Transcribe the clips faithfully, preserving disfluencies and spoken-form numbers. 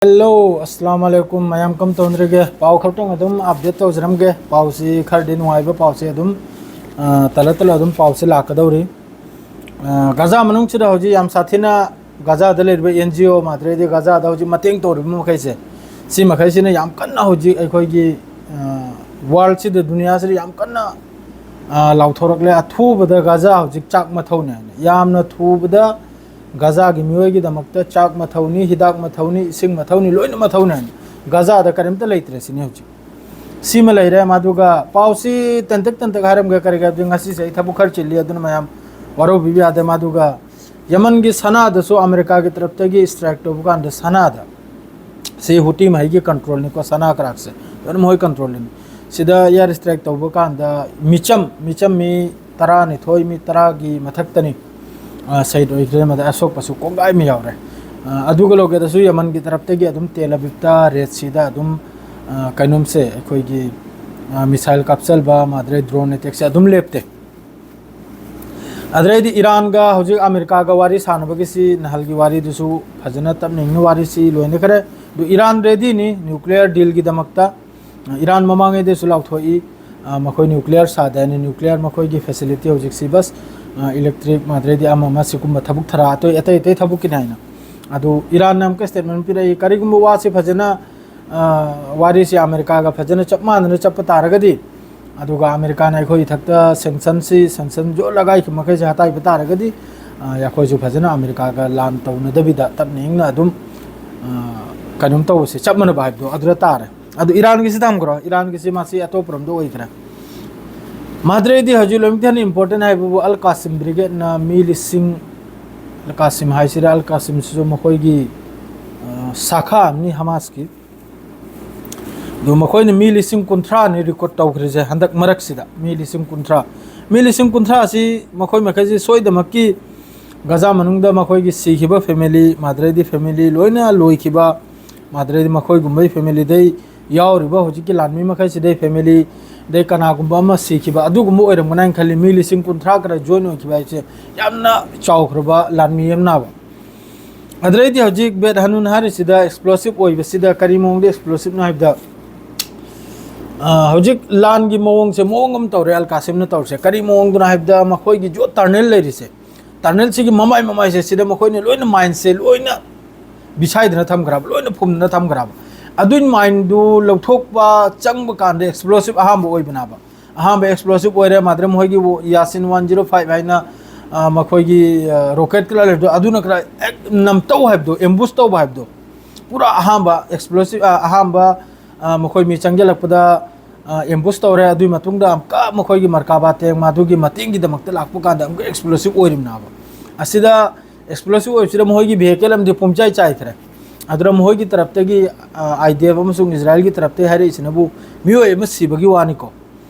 Hello, ꯑꯁꯂꯥꯝ ꯑꯂꯩꯀꯨꯝ꯫ ꯃꯌꯥꯝ ꯀꯝ ꯇꯧꯅꯔꯤꯒꯦ? ꯄꯥꯎ ꯈꯛꯇꯪ ꯑꯗꯨꯝ ꯑꯞꯗꯦꯠ ꯇꯧꯖꯔꯝꯒꯦ꯫ ꯄꯥꯎꯁꯤ ꯈꯔꯗꯤ ꯅꯨꯡꯉꯥꯏꯕ ꯄꯥꯎꯁꯤ ꯑꯗꯨꯝ, ꯑ, ꯇꯂ ꯇꯂ ꯑꯗꯨꯝ ꯄꯥꯎꯁꯤ ꯂꯥꯛꯀꯗꯧꯔꯤ꯫ ꯑ, ꯒꯖꯥ ꯃꯅꯨꯡꯁꯤꯗ ꯍꯧꯖꯤꯛ ꯌꯥꯝ ꯁꯥꯊꯤꯅ ꯒꯖꯥꯗ ꯂꯩꯔꯤꯕ NGO ꯃꯥꯗ꯭ꯔꯦꯗꯤ ꯒꯖꯥꯗ ꯍꯧꯖꯤꯛ ꯃꯇꯦꯡ ꯇꯧꯔꯤꯕ ꯃꯈꯩꯁꯦ, ꯁꯤ ꯃꯈꯩꯁꯤꯅ ꯌꯥꯝ ꯀꯟꯅ ꯍꯧꯖꯤꯛ ꯑꯩꯈꯣꯏꯒꯤ, ꯑ, ꯋꯥꯔꯜꯁꯤꯗ, ꯗꯨꯅꯤꯌꯥꯁꯤꯗ ꯌꯥꯝ ꯀꯟꯅ, ꯑ, ꯂꯥꯎꯊꯣꯔꯛꯂꯦ꯫ ꯑꯊꯨꯕꯗ ꯒꯖꯥ ꯍꯧꯖꯤꯛ ꯆꯥꯛ ꯃꯊꯧꯅꯤ ꯍꯥꯏꯅ꯫ ꯌꯥꯝꯅ ꯊꯨꯕꯗ ꯒꯖꯥꯒꯤ ꯃꯤꯑꯣꯏꯒꯤꯗꯃꯛꯇ ꯆꯥꯛ ꯃꯊꯧꯅꯤ, ꯍꯤꯗꯥꯛ ꯃꯊꯧꯅꯤ, ꯏꯁꯤꯡ ꯃꯊꯧꯅꯤ, ꯂꯣꯏꯅ ꯃꯊꯧꯅꯤ ꯍꯥꯏꯅ꯫ ꯒꯖꯥꯗ ꯀꯔꯤꯝꯇ ꯂꯩꯇ꯭ꯔꯦ ꯁꯤꯅꯤ ꯍꯧꯖꯤꯛ꯫ ꯁꯤꯃ ꯂꯩꯔꯦ꯫ ꯃꯗꯨꯒ ꯄꯥꯎꯁꯤ ꯇꯦꯟꯇꯛ ꯇꯦꯟꯇꯛ ꯍꯥꯏꯔꯝꯒꯦ꯫ ꯀꯔꯤ ꯀꯔꯤ ꯉꯁꯤꯁꯦ ꯑꯩ ꯊꯕꯛ ꯈꯔ ꯆꯤꯜꯂꯤ, ꯑꯗꯨꯅ ꯃꯌꯥꯝ ꯋꯥꯔꯧꯕꯤꯕ ꯌꯥꯗꯦ꯫ ꯃꯗꯨꯒ ꯌꯃꯟꯒꯤ ꯁꯅꯥꯗꯁꯨ ꯑꯃꯦꯔꯤꯀꯥꯒꯤ ꯇꯔꯞꯇꯒꯤ ꯁ꯭ꯇ꯭ꯔꯥꯏꯛ ꯇꯧꯕ ꯀꯥꯟꯗ ꯁꯅꯥꯗ, ꯁꯤ ꯍꯨꯇꯤ ꯃꯍꯩꯒꯤ ꯀꯟꯇ꯭ꯔꯣꯜꯅꯤꯀꯣ, ꯁꯅꯥ ꯀꯔꯥꯛꯁꯦ ꯂꯣꯏꯅ ꯃꯈꯣꯏ ꯀꯟꯇ꯭ꯔꯣꯜꯅꯤ꯫ ꯁꯤꯗ ꯑꯦꯌꯔ ꯁ꯭ꯇ꯭ꯔꯥꯏꯛ ꯇꯧꯕ ꯀꯥꯟꯗ ꯃꯤꯆꯝ, ꯃꯤꯆꯝ ꯃꯤ ꯇꯔꯥꯅꯤꯊꯣꯏ, ꯃꯤ ꯇꯔꯥꯒꯤ ꯃꯊꯛꯇꯅꯤ, ꯑ, ꯁꯍꯤꯗ ꯑꯣꯏꯈ꯭ꯔꯦ꯫ ꯃꯗ ꯑꯁꯣꯛꯄꯁꯨ ꯀꯣꯡꯒꯥꯏ ꯑꯃ ꯌꯥꯎꯔꯦ꯫ ꯑ, ꯑꯗꯨꯒ ꯂꯧꯒꯦꯗꯁꯨ ꯌꯃꯟꯒꯤ ꯇꯔꯞꯇꯒꯤ ꯑꯗꯨꯝ ꯇꯦꯜ ꯑꯕꯤꯕꯇ ꯔꯦꯗ ꯁꯤꯗ ꯑꯗꯨꯝ, ꯑ, ꯀꯩꯅꯣꯝꯁꯦ ꯑꯩꯈꯣꯏꯒꯤ, ꯑ, ꯃꯤꯁꯥꯏꯜ ꯀꯥꯞꯆꯜꯕ, ꯃꯥꯗ꯭ꯔꯦ ꯗ꯭ꯔꯣꯟ ꯑꯦꯇꯦꯛꯁꯦ ꯑꯗꯨꯝ ꯂꯦꯞꯇꯦ꯫ ꯑꯗꯨꯗꯩꯗꯤ ꯏꯔꯥꯟꯒ ꯍꯧꯖꯤꯛ ꯑꯃꯦꯔꯤꯀꯥꯒ ꯋꯥꯔꯤ ꯁꯥꯟꯅꯕꯒꯤꯁꯤ ꯅꯍꯜꯒꯤ ꯋꯥꯔꯤꯗꯨꯁꯨ ꯐꯖꯅ ꯇꯞꯅ ꯏꯪꯅ ꯋꯥꯔꯤꯁꯤ ꯂꯣꯏꯅꯈ꯭ꯔꯦ꯫ ꯑꯗꯨ ꯏꯔꯥꯟ ꯔꯦꯗꯤꯅꯤ ꯅ꯭ꯌꯨꯀ꯭ꯂꯤꯌꯔ ꯗꯤꯜꯒꯤꯗꯃꯛꯇ꯫ ꯏꯔꯥꯟ ꯃꯃꯥꯡꯉꯩꯗꯁꯨ ꯂꯥꯎꯊꯣꯛꯏ, ꯑ, ꯃꯈꯣꯏ ꯅ꯭ꯌꯨꯀ꯭ꯂꯤꯌꯔ ꯁꯥꯗꯦ ꯍꯥꯏꯅ꯫ ꯅ꯭ꯌꯨꯀ꯭ꯂꯤꯌꯔ ꯃꯈꯣꯏꯒꯤ ꯐꯦꯁꯤꯂꯤꯇꯤ ꯍꯧꯖꯤꯛꯁꯤ ꯕꯁ, ꯑ, ꯏꯂꯦꯛꯇ꯭ꯔꯤꯛ ꯃꯥꯗ꯭ꯔꯦꯗꯤ ꯑꯃ ꯑꯃ ꯁꯤꯒꯨꯝꯕ ꯊꯕꯛ ꯊꯔꯥ ꯑꯇꯩ ꯑꯇꯩ ꯑꯇꯩ ꯊꯕꯛꯀꯤꯅꯤ ꯍꯥꯏꯅ꯫ ꯑꯗꯨ ꯏꯔꯥꯟꯅ ꯑꯃꯨꯛꯀ ꯁ꯭ꯇꯦꯠꯃꯦꯟ ꯄꯤꯔꯛꯏ, ꯀꯔꯤꯒꯨꯝꯕ ꯋꯥꯁꯤ ꯐꯖꯅ, ꯑ, ꯋꯥꯔꯤꯁꯤ ꯑꯃꯦꯔꯤꯀꯥꯒ ꯐꯖꯅ ꯆꯞ ꯃꯥꯟꯅꯅ ꯆꯠꯄ ꯇꯥꯔꯒꯗꯤ, ꯑꯗꯨꯒ ꯑꯃꯦꯔꯤꯀꯥꯅ ꯑꯩꯈꯣꯏ ꯏꯊꯛꯇ ꯁꯦꯡꯁꯟꯁꯤ, ꯁꯦꯡꯁꯟ ꯌꯣꯜꯂꯒ ꯑꯩꯈꯣꯏ ꯃꯈꯩꯁꯦ ꯍꯥꯠꯇꯥꯏꯕ ꯇꯥꯔꯒꯗꯤ, ꯑ, ꯑꯩꯈꯣꯏꯁꯨ ꯐꯖꯅ ꯑꯃꯦꯔꯤꯀꯥꯒ ꯂꯥꯟ ꯇꯧꯅꯗꯕꯤꯗ ꯇꯞꯅ ꯏꯪꯅ ꯑꯗꯨꯝ, ꯑ, ꯀꯩꯅꯣꯝ ꯇꯧꯕꯁꯦ ꯆꯞ ꯃꯥꯟꯅꯕ ꯍꯥꯏꯕꯗꯣ ꯑꯗꯨꯗ ꯇꯥꯔꯦ꯫ ꯑꯗꯨ ꯏꯔꯥꯟꯒꯤꯁꯤ ꯊꯝꯈ꯭ꯔꯣ, ꯏꯔꯥꯟꯒꯤꯁꯤ ꯃꯥꯁꯤ ꯑꯇꯣꯞꯄ ꯔꯣꯝꯗ ꯑꯣꯏꯈ꯭ꯔꯦ꯫ ꯃꯥꯗ꯭ꯔꯦꯗꯤ ꯍꯧꯖꯤꯛ ꯂꯣꯏꯅꯃꯛꯇ ꯍꯦꯟꯅ ꯏꯝꯄꯣꯔꯇꯦꯟ ꯍꯥꯏꯕꯕꯨ ꯑꯜ ꯀꯥꯁꯤꯝ ꯕ꯭ꯔꯤꯒꯦꯗꯅ ꯃꯤ ꯂꯤꯁꯤꯡ, ꯑꯜ ꯀꯥꯁꯤꯝ ꯍꯥꯏꯁꯤꯔꯥ, ꯑꯜ ꯀꯥꯁꯤꯝꯁꯤꯁꯨ ꯃꯈꯣꯏꯒꯤ, ꯑ, ꯁꯥꯈꯥ ꯑꯃꯅꯤ ꯍꯃꯥꯁꯀꯤ꯫ ꯑꯗꯨ ꯃꯈꯣꯏꯅ ꯃꯤ ꯂꯤꯁꯤꯡ ꯀꯨꯟꯊ꯭ꯔꯥꯅꯤ ꯔꯤꯀ꯭ꯔꯨꯠ ꯇꯧꯈ꯭ꯔꯤꯁꯦ ꯍꯟꯗꯛ ꯃꯔꯛꯁꯤꯗ, ꯃꯤ ꯂꯤꯁꯤꯡ ꯀꯨꯟꯊ꯭ꯔꯥ꯫ ꯃꯤ ꯂꯤꯁꯤꯡ ꯀꯨꯟꯊ꯭ꯔꯥ ꯑꯁꯤ ꯃꯈꯣꯏ ꯃꯈꯩꯁꯤ ꯁꯣꯏꯗꯃꯛꯀꯤ ꯒꯖꯥ ꯃꯅꯨꯡꯗ ꯃꯈꯣꯏꯒꯤ ꯁꯤꯈꯤꯕ ꯐꯦꯃꯤꯂꯤ, ꯃꯥꯗ꯭ꯔꯦꯗꯤ ꯐꯦꯃꯤꯂꯤ ꯂꯣꯏꯅ ꯂꯣꯏꯈꯤꯕ, ꯃꯥꯗ꯭ꯔꯦꯗꯤ ꯃꯈꯣꯏꯒꯨꯝꯕꯒꯤ ꯐꯦꯃꯤꯂꯤꯗꯩ ꯌꯥꯎꯔꯤꯕ ꯍꯧꯖꯤꯛꯀꯤ ꯂꯥꯟꯃꯤ ꯃꯈꯩꯁꯤꯗꯩ ꯐꯦꯃꯤꯂꯤ, ꯗꯩ ꯀꯅꯥꯒꯨꯝꯕ ꯑꯃ ꯁꯤꯈꯤꯕ ꯑꯗꯨꯒꯨꯝꯕ ꯑꯣꯏꯔꯝꯒꯅꯤ ꯍꯥꯏꯅ ꯈꯜꯂꯤ꯫ ꯃꯤ ꯂꯤꯁꯤꯡ ꯀꯨꯟꯊ꯭ꯔꯥ ꯈꯔ ꯖꯣꯏꯟ ꯑꯣꯏꯈꯤꯕ ꯍꯥꯏꯁꯦ ꯌꯥꯝꯅ ꯆꯥꯎꯈ꯭ꯔꯕ ꯂꯥꯟꯃꯤ ꯑꯃꯅꯕ꯫ ꯑꯗꯨꯗꯩꯗꯤ ꯍꯧꯖꯤꯛ ꯕꯦꯠ ꯍꯅꯨꯟ ꯍꯥꯏꯔꯤꯁꯤꯗ ꯑꯦꯛꯁꯄ꯭ꯂꯣꯁꯤꯞ ꯑꯣꯏꯕꯁꯤꯗ ꯀꯔꯤ ꯃꯑꯣꯡꯗ ꯑꯦꯛꯁꯄ꯭ꯂꯣꯁꯤꯞꯅꯣ ꯍꯥꯏꯕꯗ, ꯑ, ꯍꯧꯖꯤꯛ ꯂꯥꯟꯒꯤ ꯃꯑꯣꯡꯁꯦ ꯃꯑꯣꯡ ꯑꯃ ꯇꯧꯔꯦ ꯑꯜ ꯀꯥꯁꯤꯝꯅ ꯇꯧꯔꯤꯁꯦ꯫ ꯀꯔꯤ ꯃꯑꯣꯡꯗꯅꯣ ꯍꯥꯏꯕꯗ, ꯃꯈꯣꯏꯒꯤ ꯌꯣꯠ ꯇꯔꯅꯦꯜ ꯂꯩꯔꯤꯁꯦ, ꯇꯔꯅꯦꯜꯁꯤꯒꯤ ꯃꯃꯥꯏ ꯃꯃꯥꯏꯁꯦ, ꯁꯤꯗ ꯃꯈꯣꯏꯅ ꯂꯣꯏꯅ ꯃꯥꯏꯟꯁꯦ ꯂꯣꯏꯅ ꯕꯤꯁꯥꯏꯗꯅ ꯊꯝꯈ꯭ꯔꯕ, ꯂꯣꯏꯅ ꯐꯨꯝꯗꯅ ꯊꯝꯈ꯭ꯔꯕ꯫ ꯑꯗꯨꯒꯤ ꯃꯥꯏꯟꯗꯨ ꯂꯧꯊꯣꯛꯄ ꯆꯪꯕ ꯀꯥꯟꯗ ꯑꯦꯛꯁꯄ꯭ꯂꯣꯁꯤꯞ ꯑꯍꯥꯟꯕ ꯑꯣꯏꯕꯅꯦꯕ꯫ ꯑꯍꯥꯟꯕ ꯑꯦꯛꯁꯄ꯭ꯂꯣꯁꯤꯞ ꯑꯣꯏꯔꯦ꯫ ꯃꯥꯗ꯭ꯔꯦ ꯃꯈꯣꯏꯒꯤ ꯌꯥꯁꯤꯟ ꯋꯥꯟ ꯖꯤꯔꯣ ꯐꯥꯏꯚ ꯍꯥꯏꯅ, ꯑ, ꯃꯈꯣꯏꯒꯤ, ꯑ, ꯔꯣꯀꯦꯠ ꯀꯂꯔ ꯂꯩꯕꯗꯣ, ꯑꯗꯨꯅ ꯈꯔ ꯍꯦꯛ ꯅꯝꯇꯧ ꯍꯥꯏꯕꯗꯣ, ꯑꯦꯝꯕꯨꯁ ꯇꯧꯕ ꯍꯥꯏꯕꯗꯣ, ꯄꯨꯔꯥ ꯑꯍꯥꯟꯕ ꯑꯦꯛꯁꯄ꯭ꯂꯣꯁꯤꯞ, ꯑ, ꯑꯍꯥꯟꯕ, ꯑ, ꯃꯈꯣꯏ ꯃꯤ ꯆꯪꯁꯤꯜꯂꯛꯄꯗ, ꯑ, ꯑꯦꯝꯕꯨꯁ ꯇꯧꯔꯦ꯫ ꯑꯗꯨꯒꯤ ꯃꯇꯨꯡꯗ ꯑꯃꯨꯛꯀ ꯃꯈꯣꯏꯒꯤ ꯃꯔꯀꯥꯕꯥ ꯇꯦꯡ ꯃꯗꯨꯒꯤ ꯃꯇꯦꯡꯒꯤꯗꯃꯛꯇ ꯂꯥꯛꯄ ꯀꯥꯟꯗ ꯑꯃꯨꯛꯀ ꯑꯦꯛꯁꯄ꯭ꯂꯣꯁꯤꯞ ꯑꯣꯏꯔꯤꯕꯅꯦꯕ꯫ ꯑꯁꯤꯗ ꯑꯦꯛꯁꯄ꯭ꯂꯣꯁꯤꯞ ꯑꯣꯏꯕꯁꯤꯗ ꯃꯈꯣꯏꯒꯤ ꯚꯤꯍꯤꯀꯜ ꯑꯃꯗꯤ ꯄꯨꯝꯆꯥꯏ ꯆꯥꯏꯈ꯭ꯔꯦ꯫ ꯑꯗꯨꯅ ꯃꯈꯣꯏꯒꯤ ꯇꯔꯞꯇꯒꯤ, ꯑ, ꯑꯥꯏ ꯗꯤ ꯑꯦꯐ ꯑꯃꯁꯨꯡ ꯏꯖꯔꯥꯏꯜꯒꯤ ꯇꯔꯞꯇꯒꯤ ꯍꯥꯏꯔꯛꯏꯁꯤꯅꯕꯨ ꯃꯤꯑꯣꯏ ꯑꯃ ꯁꯤꯕꯒꯤ ꯋꯥꯅꯤꯀꯣ꯫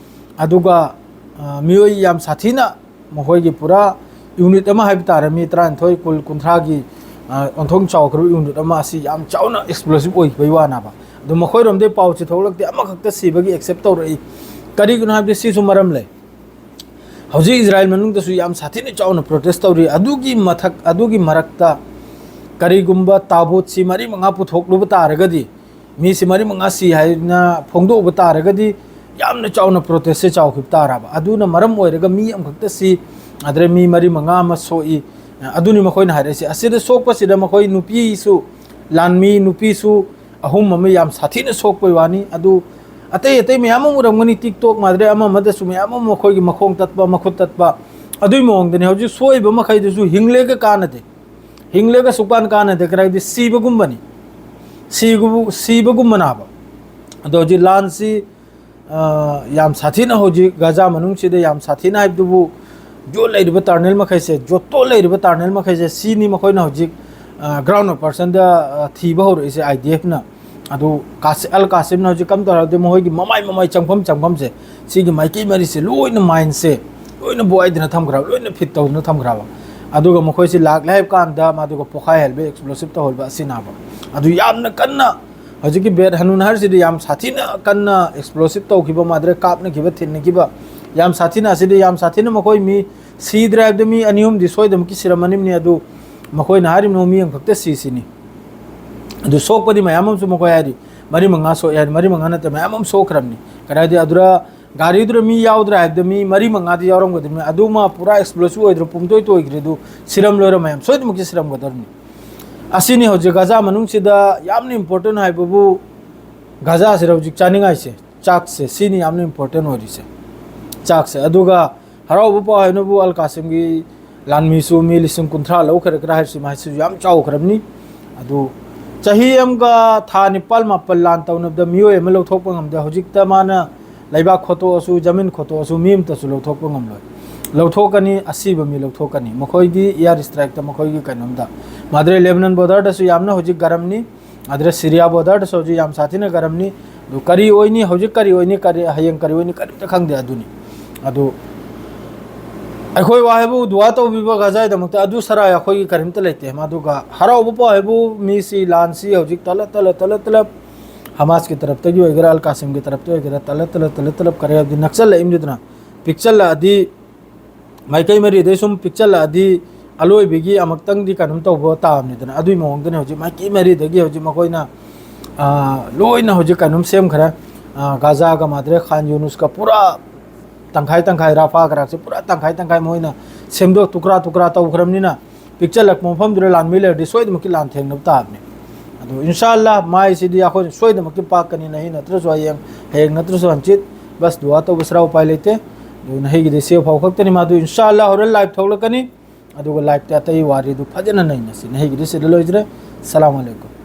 ꯑꯗꯨꯒ, ꯑ, ꯃꯤꯑꯣꯏ ꯌꯥꯝ ꯁꯥꯊꯤꯅ ꯃꯈꯣꯏꯒꯤ ꯄꯨꯔꯥ ꯌꯨꯅꯤꯠ ꯑꯃ ꯍꯥꯏꯕ ꯇꯥꯔꯦ, ꯃꯤ ꯇꯔꯥꯅꯤꯊꯣꯏ, ꯀꯨꯟ, ꯀꯨꯟꯊ꯭ꯔꯥꯒꯤ, ꯑ, ꯑꯣꯟꯊꯣꯛ ꯆꯥꯎꯈ꯭ꯔꯕ ꯌꯨꯅꯤꯠ ꯑꯃ ꯑꯁꯤ ꯌꯥꯝ ꯆꯥꯎꯅ ꯑꯦꯛꯁꯄ꯭ꯂꯣꯁꯤꯞ ꯑꯣꯏꯈꯤꯕꯒꯤ ꯋꯥꯅꯦꯕ꯫ ꯑꯗꯣ ꯃꯈꯣꯏꯔꯣꯝꯗꯒꯤ ꯄꯥꯎꯁꯤ ꯊꯣꯛꯂꯛꯇꯦ, ꯑꯃꯈꯛꯇ ꯁꯤꯕꯒꯤ ꯑꯦꯛꯁꯦꯞ ꯇꯧꯔꯛꯏ꯫ ꯀꯔꯤꯒꯤꯅꯣ ꯍꯥꯏꯕꯗꯤ ꯁꯤꯁꯨ ꯃꯔꯝ ꯂꯩ꯫ ꯍꯧꯖꯤꯛ ꯏꯖꯔꯥꯏꯜ ꯃꯅꯨꯡꯗꯁꯨ ꯌꯥꯝ ꯁꯥꯊꯤꯅ ꯆꯥꯎꯅ ꯄ꯭ꯔꯣꯇꯦꯁ ꯇꯧꯔꯤ꯫ ꯑꯗꯨꯒꯤ ꯃꯊꯛ, ꯑꯗꯨꯒꯤ ꯃꯔꯛꯇ ꯀꯔꯤꯒꯨꯝꯕ ꯇꯥꯕꯨꯠꯁꯤ ꯃꯔꯤ ꯃꯉꯥ ꯄꯨꯊꯣꯛꯂꯨꯕ ꯇꯥꯔꯒꯗꯤ, ꯃꯤꯁꯤ ꯃꯔꯤ ꯃꯉꯥ ꯁꯤ ꯍꯥꯏꯅ ꯐꯣꯡꯗꯣꯛꯎꯕ ꯇꯥꯔꯒꯗꯤ, ꯌꯥꯝꯅ ꯆꯥꯎꯅ ꯄ꯭ꯔꯣꯇꯦꯁꯁꯦ ꯆꯥꯎꯈꯤꯕ ꯇꯥꯔꯕ꯫ ꯑꯗꯨꯅ ꯃꯔꯝ ꯑꯣꯏꯔꯒ ꯃꯤ ꯑꯃꯈꯛꯇ ꯁꯤ, ꯑꯗꯨꯗꯩ ꯃꯤ ꯃꯔꯤ ꯃꯉꯥ ꯑꯃ ꯁꯣꯛꯏ꯫ ꯑꯗꯨꯅꯤ ꯃꯈꯣꯏꯅ ꯍꯥꯏꯔꯛꯏꯁꯦ꯫ ꯑꯁꯤꯗ ꯁꯣꯛꯄꯁꯤꯗ ꯃꯈꯣꯏ ꯅꯨꯄꯤꯁꯨ, ꯂꯥꯟꯃꯤ ꯅꯨꯄꯤꯁꯨ ꯑꯍꯨꯝ ꯑꯃ ꯌꯥꯝ ꯁꯥꯊꯤꯅ ꯁꯣꯛꯄꯩ ꯋꯥꯅꯤ꯫ ꯑꯗꯨ ꯑꯇꯩ ꯑꯇꯩ ꯃꯌꯥꯝ ꯑꯃ ꯎꯔꯝꯒꯅꯤ, ꯇꯤꯛꯇꯣꯛ ꯃꯥꯗ꯭ꯔꯦ ꯑꯃ ꯑꯃꯗꯁꯨ ꯃꯌꯥꯝ ꯑꯃ ꯃꯈꯣꯏꯒꯤ ꯃꯈꯣꯡ ꯇꯠꯄ, ꯃꯈꯨꯠ ꯇꯠꯄ, ꯑꯗꯨꯒꯤ ꯃꯑꯣꯡꯗꯅꯤ꯫ ꯍꯧꯖꯤꯛ ꯁꯣꯛꯏꯕ ꯃꯈꯩꯗꯨꯁꯨ ꯍꯤꯡꯂꯦꯒ ꯀꯥꯟꯅꯗꯦ, ꯍꯤꯡꯂꯦꯒ ꯁꯨꯛꯀꯥꯟ ꯀꯥꯟꯅꯗꯦ, ꯀꯔꯤ ꯍꯥꯏꯗꯤ ꯁꯤꯕꯒꯨꯝꯕꯅꯤ, ꯁꯤꯕꯕꯨ-, ꯁꯤꯕꯒꯨꯝꯕꯅꯦꯕ꯫ ꯑꯗꯣ ꯍꯧꯖꯤꯛ ꯂꯥꯟꯁꯤ, ꯑ, ꯌꯥꯝ ꯁꯥꯊꯤꯅ ꯍꯧꯖꯤꯛ ꯒꯖꯥ ꯃꯅꯨꯡꯁꯤꯗ ꯌꯥꯝ ꯁꯥꯊꯤꯅ ꯍꯥꯏꯕꯗꯨꯕꯨ, ꯌꯣꯠ ꯂꯩꯔꯤꯕ ꯇꯥꯔꯅꯦꯜ ꯃꯈꯩꯁꯦ, ꯌꯣꯠꯇꯣ ꯂꯩꯔꯤꯕ ꯇꯥꯔꯅꯦꯜ ꯃꯈꯩꯁꯦ, ꯁꯤꯅꯤ ꯃꯈꯣꯏꯅ ꯍꯧꯖꯤꯛ, ꯑ, ꯒ꯭ꯔꯥꯎꯟ ꯑꯣꯄꯔꯦꯁꯟꯗ, ꯑ, ꯊꯤꯕ ꯍꯧꯔꯛꯏꯁꯦ ꯑꯥꯏ ꯗꯤ ꯑꯦꯐꯅ꯫ ꯑꯗꯨ ꯀꯥꯁꯤ-, ꯑꯜ ꯀꯥꯁꯤꯝꯅ ꯍꯧꯖꯤꯛ ꯀꯝ ꯇꯧꯔꯦ ꯍꯥꯏꯕꯗꯤ ꯃꯈꯣꯏꯒꯤ ꯃꯃꯥꯏ ꯃꯃꯥꯏ ꯆꯪꯐꯝ ꯆꯪꯐꯝꯁꯦ, ꯁꯤꯒꯤ ꯃꯥꯏꯀꯩ ꯃꯔꯤꯁꯦ ꯂꯣꯏꯅ ꯃꯥꯏꯟꯁꯦ ꯂꯣꯏꯅ ꯕꯣꯏꯗꯅ ꯊꯝꯈ꯭ꯔꯕ, ꯂꯣꯏꯅ ꯐꯤꯠ ꯇꯧꯗꯅ ꯊꯝꯈ꯭ꯔꯕ꯫ ꯑꯗꯨꯒ ꯃꯈꯣꯏꯁꯤ ꯂꯥꯛꯂꯦ ꯍꯥꯏꯕ ꯀꯥꯟꯗ ꯃꯗꯨꯒ ꯄꯣꯈꯥꯏꯍꯜꯕ, ꯑꯦꯛꯁꯄ꯭ꯂꯣꯁꯤꯞ ꯇꯧꯍꯜꯕ ꯑꯁꯤꯅꯕ꯫ ꯑꯗꯨ ꯌꯥꯝꯅ ꯀꯟꯅ ꯍꯧꯖꯤꯛꯀꯤ ꯕꯦꯠ ꯍꯅꯨꯟ ꯍꯥꯏꯔꯤꯁꯤꯗꯤ ꯌꯥꯝ ꯁꯥꯊꯤꯅ ꯀꯟꯅ ꯑꯦꯛꯁꯄ꯭ꯂꯣꯁꯤꯞ ꯇꯧꯈꯤꯕ ꯃꯥꯗ꯭ꯔꯦ, ꯀꯥꯞꯅꯈꯤꯕ, ꯊꯤꯟꯅꯈꯤꯕ ꯌꯥꯝ ꯁꯥꯊꯤꯅ, ꯑꯁꯤꯗꯤ ꯌꯥꯝ ꯁꯥꯊꯤꯅ ꯃꯈꯣꯏ ꯃꯤ ꯁꯤꯗ꯭ꯔꯦ ꯍꯥꯏꯕꯗꯤ ꯃꯤ ꯑꯅꯤ ꯑꯍꯨꯝꯗꯤ ꯁꯣꯏꯗꯅꯃꯛꯀꯤ ꯁꯤꯔꯝꯃꯅꯤꯕꯅꯤ꯫ ꯑꯗꯨ ꯃꯈꯣꯏꯅ ꯍꯥꯏꯔꯤꯕ ꯃꯤ ꯑꯃꯈꯛꯇ ꯁꯤꯁꯤꯅꯤ꯫ ꯑꯗꯨ ꯁꯣꯛꯄꯗꯤ ꯃꯌꯥꯝ ꯑꯃꯁꯨ ꯃꯈꯣꯏ ꯍꯥꯏꯔꯤ, ꯃꯔꯤ ꯃꯉꯥ ꯁꯣꯛꯑꯦ ꯍꯥꯏꯔꯤ, ꯃꯔꯤ ꯃꯉꯥ ꯅꯠꯇꯦ, ꯃꯌꯥꯝ ꯑꯃ ꯁꯣꯛꯈ꯭ꯔꯕꯅꯤ꯫ ꯀꯗꯥꯏꯗꯤ ꯑꯗꯨꯔ ꯒꯥꯔꯤꯗꯨꯗ ꯃꯤ ꯌꯥꯎꯗ꯭ꯔꯦ ꯍꯥꯏꯕꯗ ꯃꯤ ꯃꯔꯤ ꯃꯉꯥꯗꯤ ꯌꯥꯎꯔꯝꯒꯗꯕꯅꯤ꯫ ꯑꯗꯨꯃ ꯄꯨꯔꯥ ꯑꯦꯛꯁꯄ꯭ꯂꯣꯁꯤꯚ ꯑꯣꯏꯗ꯭ꯔꯣ, ꯄꯨꯝꯇꯣꯏ ꯇꯣꯏꯈ꯭ꯔꯦ, ꯑꯗꯨ ꯁꯤꯔꯝꯂꯣꯏꯔ ꯃꯌꯥꯝ ꯁꯣꯏꯗꯅꯃꯛꯀꯤ ꯁꯤꯔꯝꯒꯗꯕꯅꯤ꯫ ꯑꯁꯤꯅꯤ ꯍꯧꯖꯤꯛ ꯒꯥꯖꯥ ꯃꯅꯨꯡꯁꯤꯗ ꯌꯥꯝꯅ ꯏꯝꯄꯣꯔꯇꯦꯟ ꯍꯥꯏꯕꯕꯨ ꯒꯥꯖꯥꯁꯤꯗ ꯍꯧꯖꯤꯛ ꯆꯥꯅꯤꯡꯉꯥꯏꯁꯦ, ꯆꯥꯛꯁꯦ, ꯁꯤꯅꯤ ꯌꯥꯝꯅ ꯏꯝꯄꯣꯔꯇꯦꯟ ꯑꯣꯏꯔꯤꯁꯦ, ꯆꯥꯛꯁꯦ꯫ ꯑꯗꯨꯒ ꯍꯔꯥꯎꯕ ꯄꯥꯎ ꯍꯥꯏꯅꯕꯨ ꯑꯜ ꯀꯥꯁꯤꯝꯒꯤ ꯂꯥꯟꯃꯤꯁꯨ ꯃꯤ ꯂꯤꯁꯤꯡ ꯀꯨꯟꯊ꯭ꯔꯥ ꯂꯧꯈ꯭ꯔꯒ꯭ꯔꯥ ꯍꯥꯏꯔꯤꯁꯤ ꯃꯥꯁꯤꯁꯨ ꯌꯥꯝ ꯆꯥꯎꯈ꯭ꯔꯕꯅꯤ꯫ ꯑꯗꯨ ꯆꯍꯤ ꯑꯃꯒ ꯊꯥ ꯅꯤꯄꯥꯜ ꯃꯥꯄꯜ ꯂꯥꯟ ꯇꯧꯅꯕꯗ ꯃꯤꯑꯣꯏ ꯑꯃ ꯂꯧꯊꯣꯛꯄ ꯉꯝꯗꯦ꯫ ꯍꯧꯖꯤꯛꯇ ꯃꯥꯅ ꯂꯩꯕꯥꯛ ꯈꯣꯠꯇꯣꯛꯑꯁꯨ, ꯖꯃꯤꯟ ꯈꯣꯠꯇꯣꯛꯑꯁꯨ, ꯃꯤ ꯑꯃꯇꯁꯨ ꯂꯧꯊꯣꯛꯄ ꯉꯝꯂꯣꯏ꯫ ꯂꯧꯊꯣꯛꯀꯅꯤ, ꯑꯁꯤꯕ ꯃꯤ ꯂꯧꯊꯣꯛꯀꯅꯤ꯫ ꯃꯈꯣꯏꯗꯤ ꯏꯌꯥꯔ ꯏꯁꯇ꯭ꯔꯥꯏꯛꯇ ꯃꯈꯣꯏꯒꯤ ꯀꯩꯅꯣꯝꯗ, ꯃꯥꯗ꯭ꯔꯦ ꯂꯦꯕꯅꯟ ꯕꯣꯔꯗꯔꯗꯁꯨ ꯌꯥꯝꯅ ꯍꯧꯖꯤꯛ ꯒꯔꯝꯅꯤ꯫ ꯑꯗꯨꯗ ꯁꯤꯔꯤꯌꯥ ꯕꯣꯔꯗꯔꯗꯁꯨ ꯍꯧꯖꯤꯛ ꯌꯥꯝ ꯁꯥꯊꯤꯅ ꯒꯔꯝꯅꯤ꯫ ꯑꯗꯨ ꯀꯔꯤ ꯑꯣꯏꯅꯤ, ꯍꯧꯖꯤꯛ ꯀꯔꯤ ꯑꯣꯏꯅꯤ, ꯀꯔꯤ, ꯍꯌꯦꯡ ꯀꯔꯤ ꯑꯣꯏꯅꯤ, ꯀꯔꯤꯝꯇ ꯈꯪꯗꯦ꯫ ꯑꯗꯨꯅꯤ꯫ ꯑꯗꯨ ꯑꯩꯈꯣꯏ ꯋꯥ ꯍꯥꯏꯕꯨ ꯗꯨꯋꯥ ꯇꯧꯕꯤꯕ ꯒꯥꯖꯥꯒꯤꯗꯃꯛꯇ, ꯑꯗꯨ ꯁꯔꯥꯏ ꯑꯩꯈꯣꯏꯒꯤ ꯀꯔꯤꯝꯇ ꯂꯩꯇꯦ꯫ ꯃꯗꯨꯒ ꯍꯔꯥꯎꯕ ꯄꯥꯎ ꯍꯥꯏꯕꯨ ꯃꯤꯁꯤ ꯂꯥꯟꯁꯤ ꯍꯧꯖꯤꯛ ꯇꯂꯞ ꯇꯂꯞ ꯇꯂꯞ ꯇꯂꯞ ꯍꯃꯥꯁꯀꯤ ꯇꯔꯞꯇꯒꯤ ꯑꯣꯏꯒꯦꯔꯥ, ꯑꯜ ꯀꯥꯁꯤꯝꯒꯤ ꯇꯔꯞꯇ ꯑꯣꯏꯒꯦꯔꯥ, ꯇꯂꯞ ꯇꯂꯞ ꯇꯂꯞ ꯇꯂꯞ ꯀꯔꯤ ꯍꯥꯏꯕꯗꯤ ꯅꯛꯁꯜꯂꯛꯏꯕꯗꯨꯅ ꯄꯤꯛꯁꯜꯂꯛꯑꯗꯤ, ꯃꯥꯏꯀꯩ ꯃꯔꯤꯗꯩ ꯁꯨꯝ ꯄꯤꯛꯆꯜꯂꯛꯑꯗꯤ ꯑꯂꯣꯏꯕꯒꯤ ꯑꯃꯨꯛꯇꯪꯗꯤ ꯀꯩꯅꯣꯝ ꯇꯧꯕ ꯇꯥꯕꯅꯤꯗꯅ꯫ ꯑꯗꯨꯒꯤ ꯃꯑꯣꯡꯗꯅꯤ ꯍꯧꯖꯤꯛ ꯃꯥꯏꯀꯩ ꯃꯔꯤꯗꯒꯤ ꯍꯧꯖꯤꯛ ꯃꯈꯣꯏꯅ, ꯑ, ꯂꯣꯏꯅ ꯍꯧꯖꯤꯛ ꯀꯩꯅꯣꯝ ꯁꯦꯝꯈ꯭ꯔꯦ꯫ ꯑ, ꯒꯥꯖꯥꯒ ꯃꯥꯗ꯭ꯔꯦ ꯈꯥꯟ ꯌꯨꯅꯨꯁꯀ ꯄꯨꯔꯥ ꯇꯪꯈꯥꯏ ꯇꯪꯈꯥꯏ, ꯔꯥꯐꯥ ꯒ꯭ꯔꯥꯛꯁꯦ ꯄꯨꯔꯥ ꯇꯪꯈꯥꯏ ꯇꯪꯈꯥꯏ ꯃꯣꯏꯅ ꯁꯦꯝꯗꯣꯛ, ꯇꯨꯀ꯭ꯔꯥ ꯇꯨꯀ꯭ꯔꯥ ꯇꯧꯈ꯭ꯔꯕꯅꯤꯅ ꯄꯤꯛꯆꯜꯂꯛꯄ ꯃꯐꯝꯗꯨꯗ ꯂꯥꯟꯃꯤ ꯂꯩꯔꯗꯤ ꯁꯣꯏꯗꯅꯃꯛꯀꯤ ꯂꯥꯟ ꯊꯦꯡꯅꯕ ꯇꯥꯕꯅꯤ꯫ ꯑꯗꯨ ꯏꯟꯁꯥ ꯑꯜꯂꯥ ꯃꯥꯏꯁꯤꯗꯤ ꯑꯩꯈꯣꯏꯅ ꯁꯣꯏꯗꯅꯃꯛꯀꯤ ꯄꯥꯛꯀꯅꯤ, ꯅꯍꯤ ꯅꯠꯇ꯭ꯔꯁꯨ ꯍꯌꯦꯡ, ꯍꯌꯦꯡ ꯅꯠꯇ꯭ꯔꯁꯨ ꯍꯪꯆꯤꯠ꯫ ꯕꯁ ꯗꯨꯋꯥ ꯇꯧꯕ ꯁꯔꯥ ꯎꯄꯥꯏ ꯂꯩꯇꯦ꯫ ꯑꯗꯨ ꯅꯍꯤꯒꯤꯗꯤ ꯁꯤ ꯐꯥꯎ ꯈꯛꯇꯅꯤ꯫ ꯃꯥꯗꯨ ꯏꯟꯁꯥ ꯑꯜꯂꯥ ꯍꯣꯔꯦꯟ ꯂꯥꯏꯚ ꯊꯣꯛꯂꯛꯀꯅꯤ꯫ ꯑꯗꯨꯒ ꯂꯥꯏꯚꯇ ꯑꯇꯩ ꯋꯥꯔꯤꯗꯨ ꯐꯖꯅ ꯅꯩꯅꯁꯤ꯫ ꯅꯍꯤꯒꯤꯗꯤ ꯁꯤꯗ ꯂꯣꯏꯖꯔꯦ꯫ ꯁꯂꯥꯝ ꯑꯂꯩꯀꯨꯝ꯫